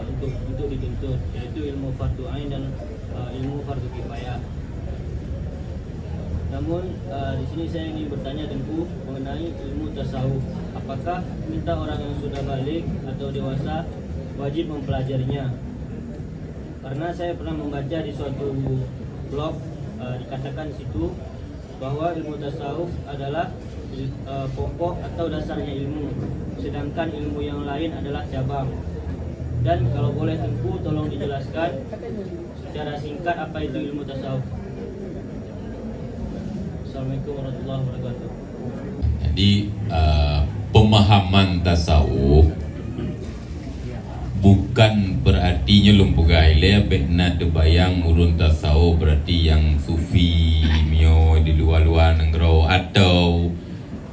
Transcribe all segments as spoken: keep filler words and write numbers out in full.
untuk, untuk dituntut, yaitu ilmu fardu ain dan, eh, ilmu fardu kifayah. Namun, eh, di sini saya ingin bertanya Teungku mengenai ilmu tasawuf. Apakah kita orang yang sudah baligh atau dewasa wajib mempelajarinya? Karena saya pernah membaca di suatu blog, eh, dikatakan di situ bahwa ilmu tasawuf adalah, eh, pokok atau dasarnya ilmu, sedangkan ilmu yang lain adalah cabang. Dan kalau boleh Teungku tolong dijelaskan secara singkat apa itu ilmu tasawuf. Assalamualaikum warahmatullahi wabarakatuh. Jadi, eh, pemahaman tasawuf bukan berarti nyoe lôn peugah ilée bék na teubayang ureuëng tasawuf berarti yang sufi mio di luar-luar nanggroe atau,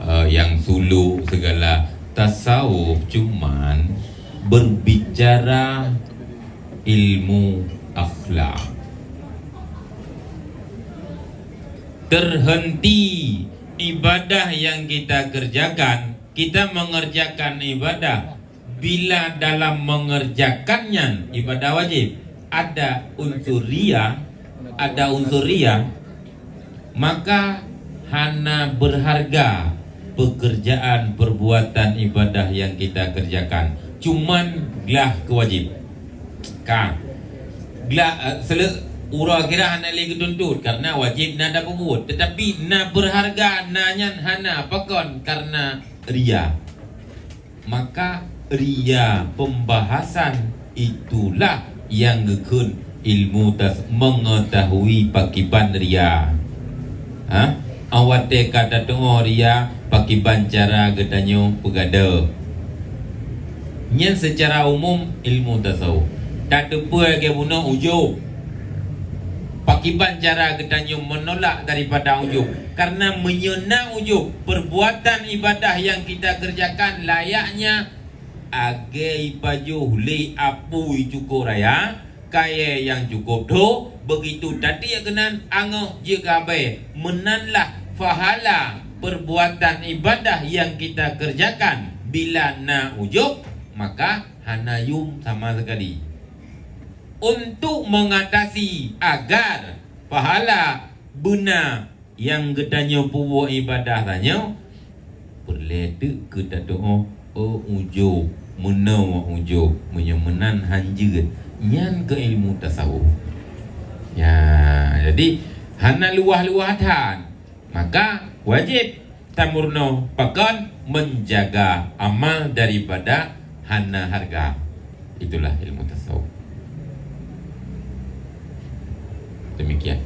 eh, yang suluk segala. Tasawuf cuman berbicara ilmu akhlak. Terhenti ibadah yang kita kerjakan, kita mengerjakan ibadah bila dalam mengerjakan nyan ibadah wajib ada unsur ria, ada unsur ria, maka hana berharga pekerjaan perbuatan ibadah yang kita kerjakan. Cuman glah keu wajib. Ka. Glah, eh, selek uroe akhirat hana lé geutuntut karena wajib na tapeubuet. Tetapi na berharga na nyan hana pakon karena ria. Maka ria pembahasan itulah yang geukheun ilmu tas mengetahui pakiban ria. Ha? Awate ka tatuoh ria pakiban cara geutanyoe peugada. Nyan secara umum ilmu tasawuf. Tateupeue lagée bunoe ujub. Pakiban cara geutanyoe menolak daripada ujub. Karena meunyoe na ujub, perbuatan ibadah yang kita kerjakan layaknya agée ipajoh lé apui cuko raya, kayée nyang cuko tho, begitu tatiek keunan angoh jeuet keu abée. Meunanlah pahala perbuatan ibadah yang kita kerjakan bila na ujub, maka hana yum sama sekali. Untuk mengatasi agar pahala beuna nyang geutanyoe peubuet ibadah tanyoe, peureulée teuk keu tatuoh, oh, ujub, meunoe ujub, meunyoe meunan han jeuet. Nyan keu ilmu tasawuf. Ya, jadi hana luwah-luwah that. Maka wajib tameurunoe pakon menjaga amal daripada hana harga. Itulah ilmu tasawuf. Demikian.